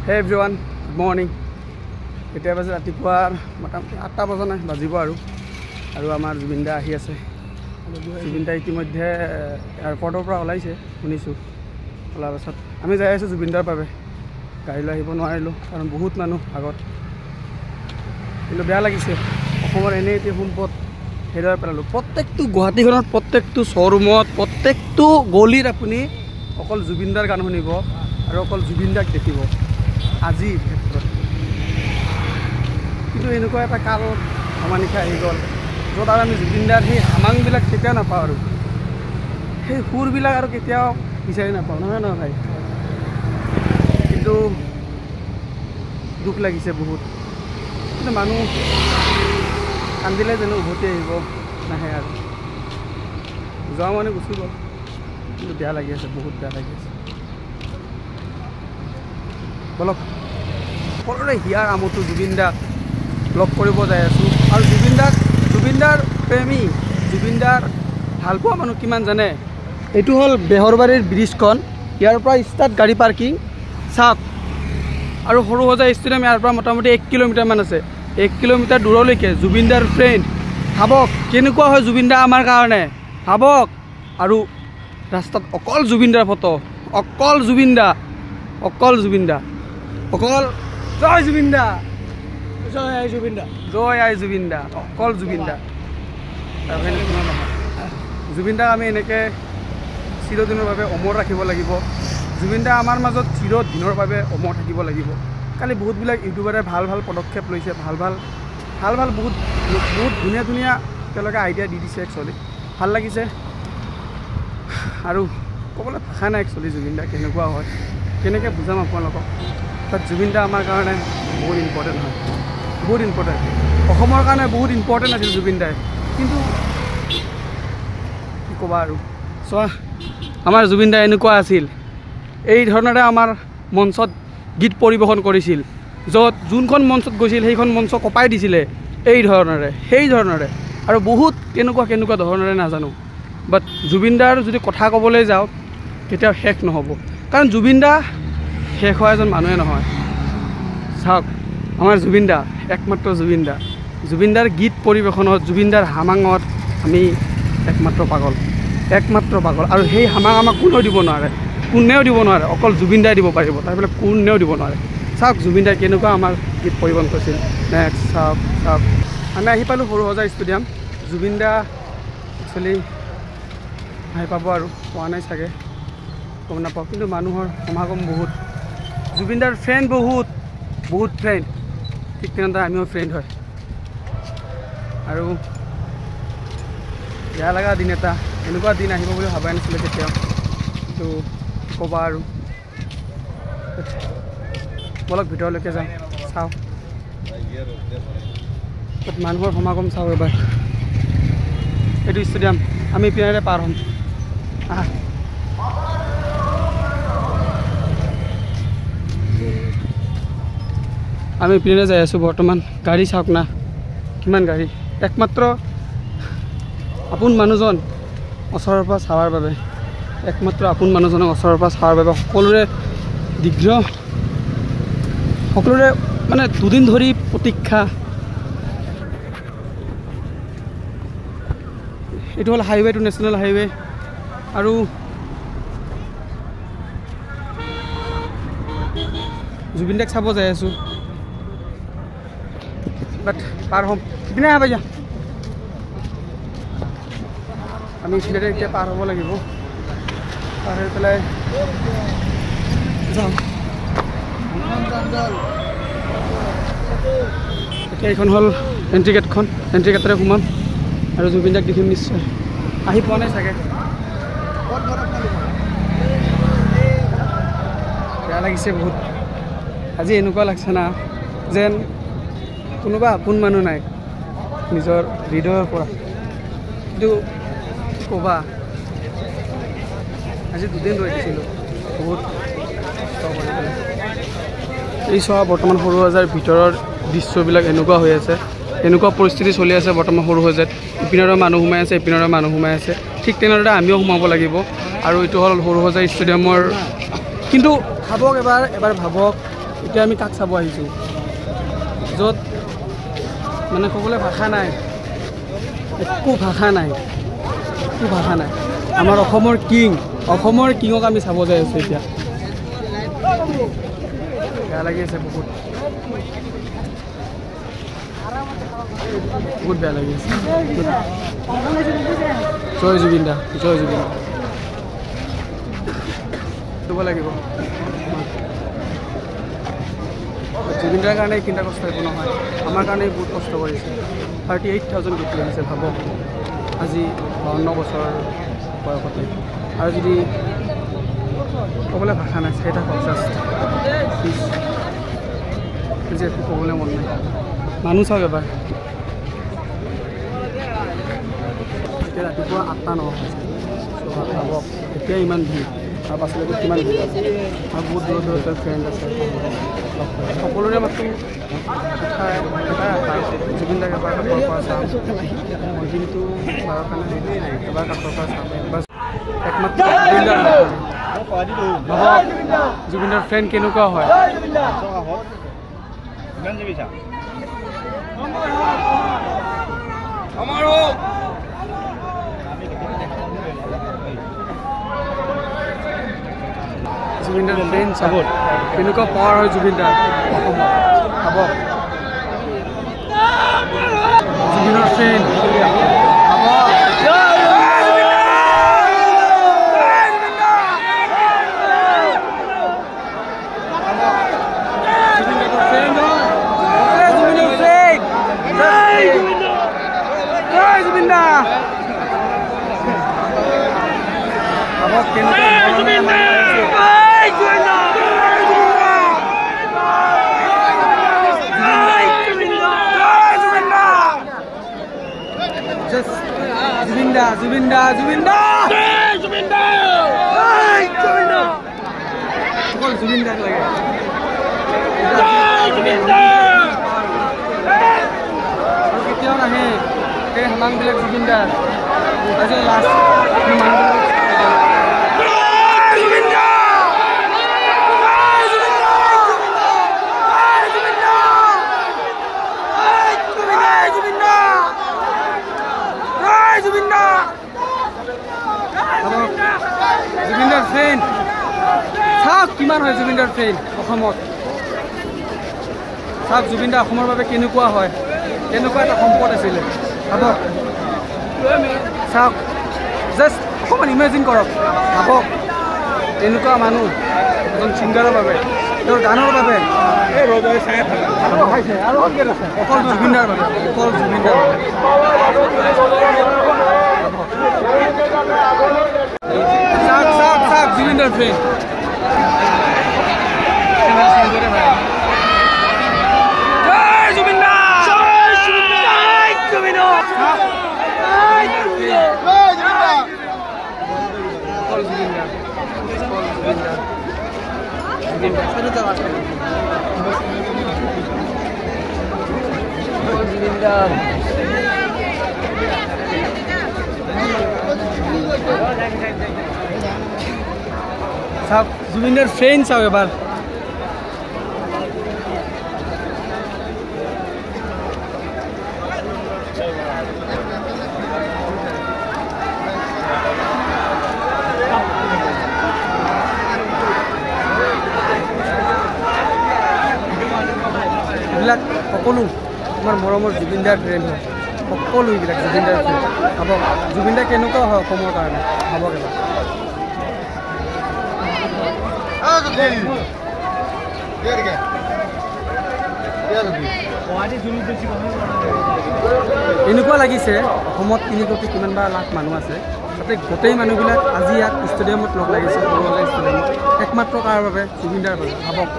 হে everyone, good morning. এতিয়া বাজে ৰাতিপুৱাৰ মোটামুটি 8টা বজা নাই বাজিব আৰু আৰু আমাৰ জুবিন দা আহি আছে। জুবিন দা ইতিমধ্যে এয়াৰপৰ্টৰ পৰা ওলাইছে শুনিছোঁ। ওলোৱাৰ পাছত আমি যাই আছোঁ জুবিন দাৰ বাবে। গাড়ী লৈ আহিব নোৱাৰিলোঁ কাৰণ বহুত মানুহ আগত। কিন্তু বেয়া লাগিছে, অসমৰ এনেই এটি সম্পদ হেৰুৱাই পেলালোঁ। প্ৰত্যেকটো গুৱাহাটীখনত, প্ৰত্যেকটো শ্ব'ৰুমত, প্ৰত্যেকটো গলিত আপুনি অকল জুবিন দাৰ গান শুনিব আৰু অকল জুবিন দাক দেখিব আজিৰ ক্ষেত্ৰত। কিন্তু এনেকুৱা এটা কাল অমানিশা আহি গ'ল য'ত আৰু আমি জুবিন দাৰ সেই হামাংবিলাক কেতিয়াও নাপাওঁ আৰু সেই সুৰবিলাক আৰু কেতিয়াও বিচাৰি নাপাওঁ, নহয় নহয় ভাই? কিন্তু দুখ লাগিছে বহুত। কিন্তু মানুহ কান্দিলে জানো উভতি আহিব? নাহে আৰু। যোৱা মানে গুচি গ'ল। কিন্তু বেয়া লাগি আছে, বহুত বেয়া লাগি আছে। বলক, সকলোৰে হিয়াৰ আমঠু জুবিন দাক লগ কৰিব যাই আছোঁ। আৰু জুবিন দাৰ প্ৰেমী, জুবিন দাৰ ভালপোৱা মানুহ কিমান জানে? এইটো হ'ল বেহৰবাৰীৰ ব্ৰিজখন। ইয়াৰ পৰা ষ্টাৰ্ট গাড়ী পাৰ্কিং। চাওক, আৰু সৰুসজাই ষ্টেডিয়াম ইয়াৰ পৰা মোটামুটি 1 কিলোমিটাৰমান আছে। 1 কিলোমিটাৰ দূৰলৈকে জুবিন দাৰ ফ্ৰেণ্ড। ভাবক কেনেকুৱা হয় জুবিন দা আমাৰ কাৰণে, ভাবক। আৰু ৰাস্তাত অকল জুবিন দাৰ ফটো, অকল জুবিন দা, অকল জুবিন দা, অকল জয় জুবিন দা, জয় আই জুবিন দা, জয় আই জুবিন দা, অকল জুবিন দা। তাৰ বাহিৰে কোনো নহয়। জুবিন দাক আমি এনেকৈ চিৰদিনৰ বাবে অমৰ ৰাখিব লাগিব। জুবিন দা আমাৰ মাজত চিৰদিনৰ বাবে অমৰ থাকিব লাগিব। কালি বহুতবিলাক ইউটিউবাৰে ভাল ভাল পদক্ষেপ লৈছে, ভাল ভাল ভাল ভাল বহুত বহুত ধুনীয়া ধুনীয়া তেওঁলোকে আইডিয়া দি দিছে। একচুৱেলি ভাল লাগিছে আৰু ক'বলৈ ভাষা নাই একচুৱেলি জুবিন দা কেনেকুৱা হয়, কেনেকৈ বুজাম আপোনালোকক। বাট জুবিন দা আমাৰ কাৰণে বহুত ইম্পৰ্টেণ্ট হয়, বহুত ইম্পৰ্টেণ্ট। অসমৰ কাৰণে বহুত ইম্পৰ্টেণ্ট আছিল জুবিন দাই। কিন্তু কি ক'বা আৰু, চোৱা আমাৰ জুবিন দা এনেকুৱা আছিল, এই ধৰণেৰে আমাৰ মঞ্চত গীত পৰিৱেশন কৰিছিল, য'ত যোনখন মঞ্চত গৈছিল সেইখন মঞ্চ কঁপাই দিছিলে এই ধৰণেৰে, সেই ধৰণেৰে, আৰু বহুত কেনেকুৱা কেনেকুৱা ধৰণেৰে নাজানো। বাট জুবিন দাৰ যদি কথা ক'বলৈ যাওঁ কেতিয়াও শেষ নহ'ব, কাৰণ জুবিন দা শেষ হোৱা এজন মানুহে নহয়। চাওক, আমাৰ জুবিন দা একমাত্ৰ জুবিন দা। জুবিন দাৰ গীত পৰিৱেশনত, জুবিন দাৰ হামাঙত আমি একমাত্ৰ পাগল, একমাত্ৰ পাগল। আৰু সেই হামাং আমাক কোনেও দিব নোৱাৰে, কোনেও দিব নোৱাৰে, অকল জুবিন দাই দিব পাৰিব, তাৰ বোলে কোনেও দিব নোৱাৰে। চাওক জুবিন দাই কেনেকুৱা আমাৰ গীত পৰিৱেশন কৰিছিল। নেক্সট চাওক, চাওক আমি আহি পালোঁ সৰুসজাই ষ্টেডিয়াম। জুবিন দা একচুৱেলি আহি পাব আৰু পোৱা নাই চাগে, গম নাপাওঁ। কিন্তু মানুহৰ সমাগম বহুত, জুবিন দাৰ ফ্ৰেণ্ড বহুত, বহুত ফ্ৰেণ্ড। ঠিক তেনেদৰে আমিও ফ্ৰেণ্ড হয়। আৰু বেয়া লগা দিন এটা, এনেকুৱা দিন আহিব বুলি ভবাই নাছিলোঁ কেতিয়াও। কিন্তু ক'বা আৰু, বলক ভিতৰলৈকে যাওঁ, চাওঁ তাত মানুহৰ সমাগম চাওঁ এবাৰ। এইটো ষ্টেডিয়াম আমি ইপিনেৰে পাৰ হ'ম। আহা, আমি ইপিনেৰে যাই আছোঁ বৰ্তমান। গাড়ী চাওক না, কিমান গাড়ী। একমাত্ৰ আপোন মানুহজন ওচৰৰ পৰা চাৱাৰ বাবে, একমাত্ৰ আপোন মানুহজনক ওচৰৰ পৰা চাৱাৰ বাবে সকলোৰে দীৰ্ঘ, সকলোৰে মানে দুদিন ধৰি প্ৰতীক্ষা। এইটো হ'ল হাইৱে টু নেশ্যনেল হাইৱে। আৰু জুবিন দাক চাব যাই আছোঁ, বাট পাৰ হ'ম ইপিনে। আহা ভাইয়া, আমি এইখিনিতে এতিয়া পাৰ হ'ব লাগিব। পাৰ হৈ পেলাই যাওঁ। এতিয়া এইখন হ'ল এণ্ট্ৰি গেটখন, এণ্ট্ৰি গেটেৰে সোমাম আৰু জুবিন দাক দেখিম নিশ্চয়। আহি পোৱা নাই চাগে, বেয়া লাগিছে বহুত। আজি এনেকুৱা লাগছে না যেন কোনোবা আপোন মানুহ নাই নিজৰ হৃদয়ৰ পৰা। কিন্তু ক'বা, আজি দুদিন ৰৈ দিছিলোঁ বহুত কষ্ট কৰি পেলাই। এই চোৱা বৰ্তমান সৰুসজাইৰ ভিতৰৰ দৃশ্যবিলাক এনেকুৱা হৈ আছে, এনেকুৱা পৰিস্থিতি চলি আছে বৰ্তমান সৰুসজাইত। ইপিনৰে মানুহ সোমাই আছে, ইপিনৰে মানুহ সোমাই আছে। ঠিক তেনেদৰে আমিও সোমাব লাগিব। আৰু এইটো হ'ল সৰুসজাই ষ্টেডিয়ামৰ। কিন্তু ভাবক এবাৰ, এবাৰ ভাবক এতিয়া আমি কাক চাব আহিছোঁ, য'ত মানে ক'বলৈ ভাষা নাই, একো ভাষা নাই, একো ভাষা নাই। আমাৰ অসমৰ কিং, অসমৰ কিঙক আমি চাব যাই আছোঁ এতিয়া। বেয়া লাগি আছে বহুত, বহুত বেয়া লাগি আছে। জয় জুবিন দা, জয় জুবিন দা। দিব লাগিব জুবিন দাৰ কাৰণে এইখিনিটা কষ্ট একো নহয়, আমাৰ কাৰণে বহুত কষ্ট কৰিছে। 38,000 গীত লিখিছে ভাবক, আজি 52 বছৰ বয়সতে। আৰু যদি ক'বলৈ ভাষা নাই, চাই থাকক জাষ্ট প্লিজ। আজি একো ক'বলৈ মন নাই। মানুহ চাওক এবাৰ। এতিয়া ৰাতিপুৱা 8টা 9 হৈছে, ভাবক এতিয়া ইমান ভিৰ, তাৰ পাছলৈকে কিমান ভিৰ আছে। আৰু বহুত দূৰৰ দূৰৰ ফ্ৰেণ্ড আছে, সকলোৰে মাত্ৰ এটাই আশা, জুবিন দাক এবাৰ কাষৰ পৰা চাম, অন্তিমটো বাৰৰ কাৰণে এবাৰ কাষৰ পৰা চাম, এবাৰ একমাত্ৰ জুবিনদাৰ। ভাবক জুবিনদাৰ ফ্ৰেণ্ড কেনেকুৱা হয়। জুবিনদাৰ ফ্ৰেণ্ড চাব কেনেকুৱা পাৱাৰ হয় জুবিনদাৰ অসমত, ভাবক জুবিনৰ ফ্ৰেণ্ড। জুবিনদা, জুবিনদা, জুবিনদা, জুবিনদা, জুবিনদা, অকল জুবিনদাক লাগে। আৰু কেতিয়াও নাহে এই হামাংবিলাক জুবিনদাৰ। আজি লাষ্ট মানুহবিলাক। জুবিনদাৰ ফ্ৰেণ্ড চাওক কিমান হয় জুবিনদাৰ ফ্ৰেণ্ড অসমত। চাওক জুবিনদা অসমৰ বাবে কেনেকুৱা হয়, কেনেকুৱা এটা সম্পদ আছিলে ভাবক। চাওক জাষ্ট অকণমান ইমেজিন কৰক, ভাবক তেনেকুৱা মানুহ এজন ছিংগাৰৰ বাবে, তেওঁৰ গানৰ বাবে, অকল জুবিনদাৰ বাবে, অকল জুবিনদাৰ বাবে। চাওক চাওক চাওক জুবিনদাৰ ফ্ৰেণ্ড। জয় জুবিনদা, জয় জুবিনদা, জয় জুবিনদা, জয় জুবিনদা, অকল জুবিনদা, অকল জুবিনদা, জুবিনদা, অকল জুবিনদা। চাওক জুবিনদাৰ ফ্ৰেণ্ড চাওক এবাৰ। এইবিলাক সকলো আমাৰ মৰমৰ জুবিনদাৰ ফ্ৰেণ্ড হয়, সকলো এইবিলাক জুবিনদাৰ ফ্ৰেণ্ড। ভাবক জুবিনদা কেনেকুৱা হয় অসমৰ কাৰণে, ভাবক এবাৰ। এনেকুৱা লাগিছে অসমত 3 কোটি কিমান বা লাখ মানুহ আছে, তাতে গোটেই মানুহবিলাক আজি ইয়াত ষ্টেডিয়ামত লগ লাগিছে, সৰু ষ্টেডিয়ামত, একমাত্ৰ কাৰ বাবে? জুবিনদাৰ বাবে। ভাবক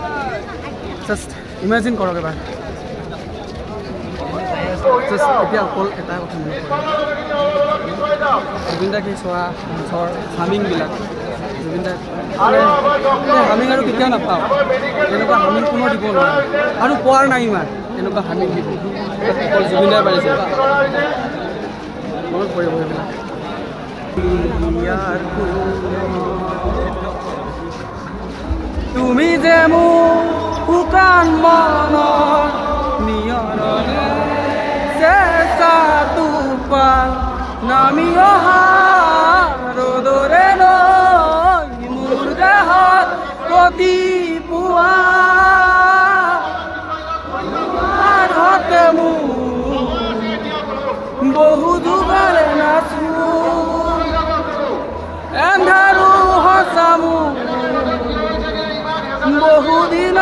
জাষ্ট ইমেজিন কৰক এবাৰ। জাষ্ট এতিয়া অকল এটা কথা মনত পৰে, জুবিনদাক সেই চোৱা মঞ্চৰ হামিংবিলাক, জুবিনদাক মানে হামিং আৰু কেতিয়াও নাপাওঁ, তেনেকুৱা হামিং কোনো দিব নোৱাৰে আৰু পোৱাৰ নাই ইমান তেনেকুৱা হামিং দিব, অকল জুবিনদাই পাৰিছে। মনত পৰিব সেইবিলাক। তুমি যে মোৰ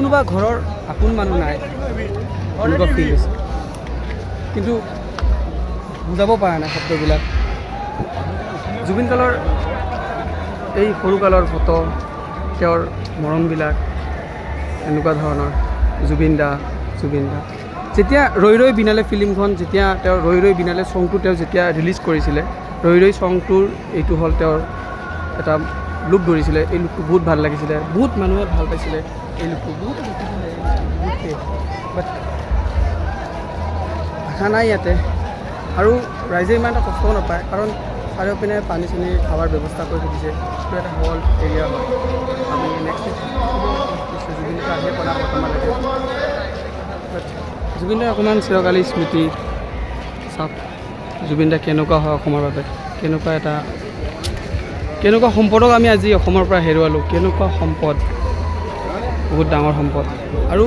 কোনোবা ঘৰৰ আপোন মানুহ নাই, এনেকুৱা ফিল হৈছে। কিন্তু বুজাব পৰা নাই শব্দবিলাক। জুবিন কালৰ এই সৰুকালৰ ফটো, তেওঁৰ মৰমবিলাক এনেকুৱা ধৰণৰ। জুবিন দা, জুবিন দা যেতিয়া ৰৈ ৰৈ বিনালে ফিল্মখন, যেতিয়া তেওঁ ৰৈ ৰৈ বিনালে চংটো তেওঁ যেতিয়া ৰিলিজ কৰিছিলে, ৰৈ ৰৈ চংটোৰ এইটো হ'ল তেওঁৰ এটা লুক ধৰিছিলে। এই লুকটো বহুত ভাল লাগিছিলে, বহুত মানুহে ভাল পাইছিলে এই লুকটো, বহুত বাট ভাষা নাই ইয়াতে। আৰু ৰাইজে ইমান এটা কষ্টও নাপায়, কাৰণ চাৰিওপিনে পানী চানী খাৱাৰ ব্যৱস্থা কৰি থৈ দিছে। এইটো এটা হল এৰিয়া হয়। আমি নেক্সট জুবিনদাৰ আহিয়ে পৰা বৰ্তমানলৈকে। বাট জুবিনদাৰ অকণমান চিৰকালী স্মৃতি চাওক, জুবিনদা কেনেকুৱা হয় অসমৰ বাবে, কেনেকুৱা এটা কেনেকুৱা সম্পদক আমি আজি অসমৰ পৰা হেৰুৱালোঁ, কেনেকুৱা সম্পদ, বহুত ডাঙৰ সম্পদ। আৰু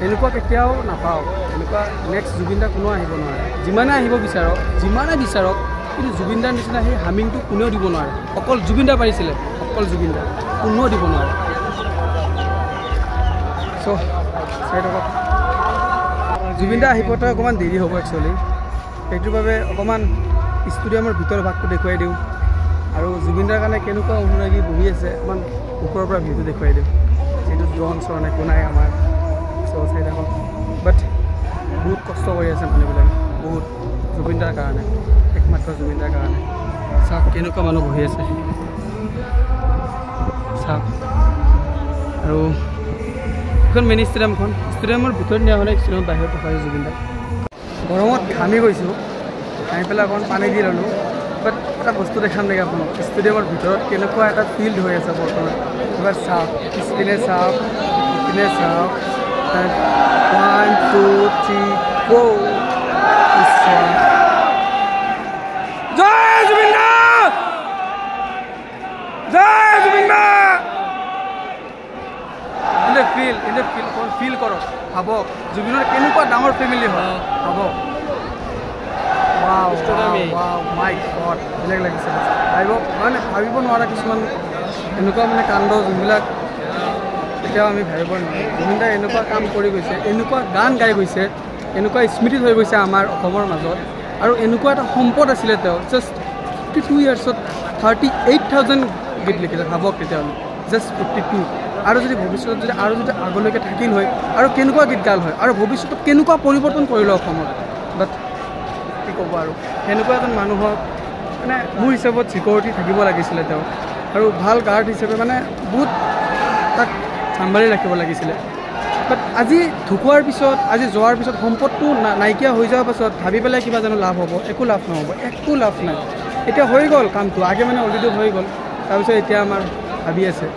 এনেকুৱা কেতিয়াও নাপাওঁ, এনেকুৱা নেক্সট জুবিনদা কোনো আহিব নোৱাৰে। যিমানে আহিব বিচাৰক, যিমানে বিচাৰক, কিন্তু জুবিনদাৰ নিচিনা সেই হামিংটো কোনেও দিব নোৱাৰে। অকল জুবিনদা পাৰিছিলে, অকল জুবিনদা, কোনেও দিব নোৱাৰে। চ' চাই থাকক, জুবিনদা আহিবতে অকণমান দেৰি হ'ব একচুৱেলি, সেইটোৰ বাবে অকণমান ষ্টুডিয়ামৰ ভিতৰৰ ভাগটো দেখুৱাই দিওঁ। আৰু জুবিনদাৰ কাৰণে কেনেকুৱা অনুৰাগী বহি আছে অকণমান ওপৰৰ পৰা ভিউটো দেখুৱাই দিওঁ। যিহেতু ড্ৰ'ন চ্ৰন একো নাই আমাৰ, চ' চাই থাকক। বাট বহুত কষ্ট কৰি আছে মানুহবিলাকে, বহুত জুবিনদাৰ কাৰণে, একমাত্ৰ জুবিনদাৰ কাৰণে। চাওক কেনেকুৱা মানুহ বহি আছে, চাওক। আৰু এইখন মেইন ষ্টেডিয়ামখন, ষ্টেডিয়ামৰ ভিতৰত নিয়া হ'লে ষ্টেডিয়ামৰ বাহিৰত ৰখাইছে জুবিনদাক। গৰমত ঘামি গৈছোঁ, ঘামি পেলাই অকণমান পানী দি ল'লোঁ। বাট এটা বস্তু দেখাম নেকি আপোনাক, ষ্টেডিয়ামৰ ভিতৰত কেনেকুৱা এটা ফিল্ড হৈ আছে বৰ্তমান। এবাৰ চাওক, পিছপিনে চাওক, ইপিনে চাওক, 1 2 3 4। জয় জুবিন দা, জয় জুবিন দা। এনে ফিল, এনে ফিল, ফিল কৰক, ভাবক জুবিনৰ কেনেকুৱা ডাঙৰ ফেমিলি হয়, ভাবক। মাই গড, বেলেগ লাগিছে ভাবিব, মানে ভাবিব নোৱাৰা কিছুমান এনেকুৱা মানে কাণ্ড যোনবিলাক এতিয়াও আমি ভাবিব নোৱাৰোঁ। জুবিন দাই এনেকুৱা কাম কৰি গৈছে, এনেকুৱা গান গাই গৈছে, এনেকুৱা স্মৃতি হৈ গৈছে আমাৰ অসমৰ মাজত। আৰু এনেকুৱা এটা সম্পদ আছিলে তেওঁ, জাষ্ট 52 ইয়াৰ্ছত 38,000 গীত লিখিলে, ভাবক তেতিয়াহ'লে, জাষ্ট 52। আৰু যদি ভৱিষ্যতত যদি আৰু যদি আগলৈকে থাকিল হয়, আৰু কেনেকুৱা গীত গাল হয়, আৰু ভৱিষ্যতত কেনেকুৱা পৰিৱৰ্তন কৰিলে অসমত। বাট কি ক'ব আৰু, সেনেকুৱা এজন মানুহক মানে মোৰ হিচাপত ছিকিউৰিটি থাকিব লাগিছিলে তেওঁ, আৰু ভাল গাৰ্ড হিচাপে মানে বহুত তাক চম্ভালি ৰাখিব লাগিছিলে। বাট আজি ঢুকোৱাৰ পিছত, আজি যোৱাৰ পিছত, সম্পদটো নাইকিয়া হৈ যোৱাৰ পাছত ভাবি পেলাই কিবা জানো লাভ হ'ব? একো লাভ নহ'ব, একো লাভ নাই। এতিয়া হৈ গ'ল কামটো, আগে মানে অলৰেডি হৈ গ'ল। তাৰপিছত এতিয়া আমাৰ ভাবি আছে,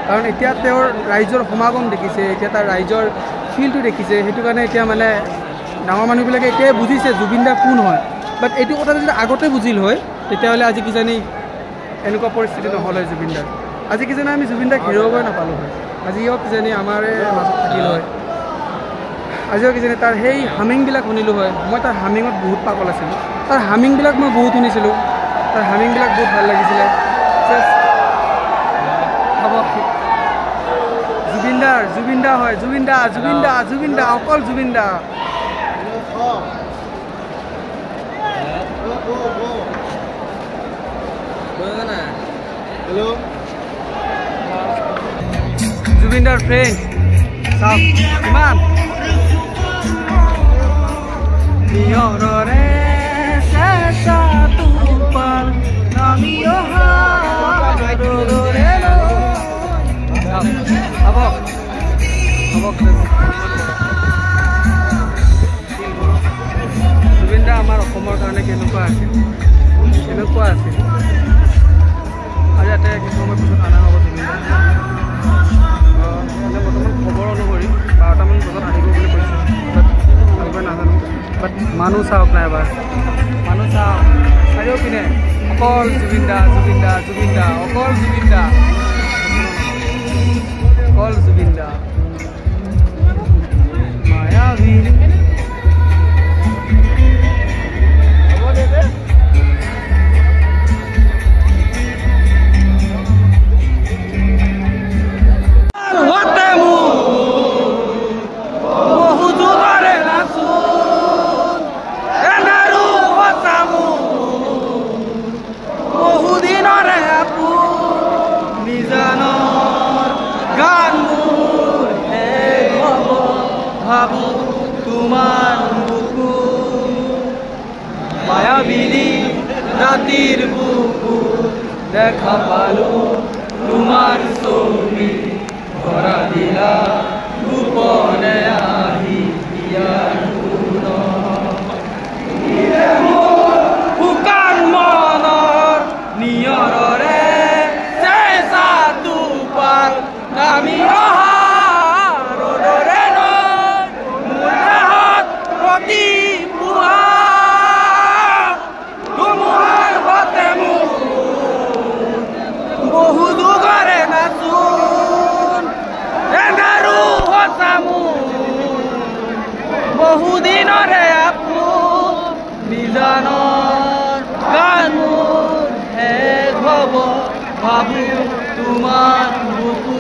কাৰণ এতিয়া তেওঁৰ ৰাইজৰ সমাগম দেখিছে, এতিয়া তাৰ ৰাইজৰ ফিলটো দেখিছে, সেইটো কাৰণে এতিয়া মানে ডাঙৰ মানুহবিলাকে এতিয়াই বুজিছে জুবিন দা কোন হয়। বাট এইটো কথাটো যদি আগতে বুজিল হয়, তেতিয়াহ'লে আজি কিজানি এনেকুৱা পৰিস্থিতি নহ'ল হয় জুবিন দাৰ। আজি কিজানি আমি জুবিন দাক হেৰুৱাবই নাপালোঁ হয়, আজিও কিজানি আমাৰে মাজত থাকিল হয়, আজিও কিজানি তাৰ সেই হামিংবিলাক শুনিলোঁ হয়। মই তাৰ হামিঙত বহুত পাগল আছিলোঁ, তাৰ হামিংবিলাক মই বহুত শুনিছিলোঁ, তাৰ হামিংবিলাক বহুত ভাল লাগিছিলে। জুবিনদাৰ, জুবিনদা হয়, জুবিনদা, জুবিনদা, জুবিনদা, অকল জুবিনদা। জুবিনদাৰ ফ্ৰেণ্ড চাওক কিমান নিয়ৰৰে চেঁচা টোপাল নামি অহা ৰ'দৰে। ভাবক, ভাবক জুবিন দা আমাৰ অসমৰ কাৰণে কেনেকুৱা আছিল, কেনেকুৱা আছিল। আৰু ইয়াতে কিছু সময় পিছত অনা হ'ব জুবিন দা। মানে বৰ্তমান খবৰ অনুসৰি 12টামান বজাত আহিব বুলি কৈছে, বাট আহিব নাজানো। বাট মানুহ চাওক না এবাৰ, মানুহ চাওক চাৰিওপিনে অকল জুবিন দা, জুবিন দা, জুবিন দা, অকল জুবিন দা, অকল জুবিন দা। মায়াবী ভাবো তোমাৰ বুকু মায়াবিনী ৰাতিৰ বুকু দেখা পালো তোমাৰ ছবি ধৰা দিলা গোপনে আহি হিয়াৰ শুকান মনৰ নিয়ৰৰে চেঁচা টোপাল নামি অহা ৰ'দৰে নৈ মোৰ দেহত প্ৰতিপুৱা ধুমুহাৰ সতে মোৰ বহু যুগৰে নাচোন এন্ধাৰো সঁচা মোৰ বহুদিনৰে আপোন নিজানৰ গান মোৰ শেষ হ'ব ভাবো তোমাৰ বুকু।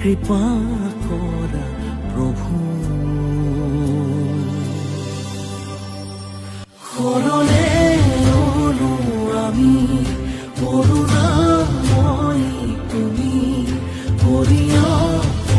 কৃপা কৰা প্ৰভু।